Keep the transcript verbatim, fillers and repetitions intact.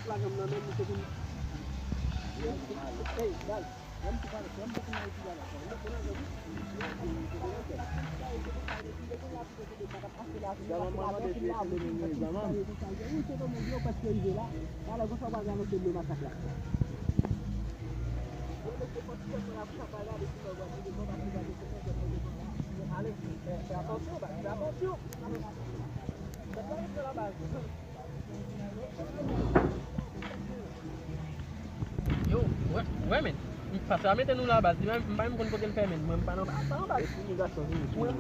Lajan m nan men m, li te vin. Ey, baz. Yo, wè, wè, men. Pastè a mete nou la baz. Li menm, m pa menm konn kote l fè, men. Mwen, m pa nan baz, pa nan baz. Mwen,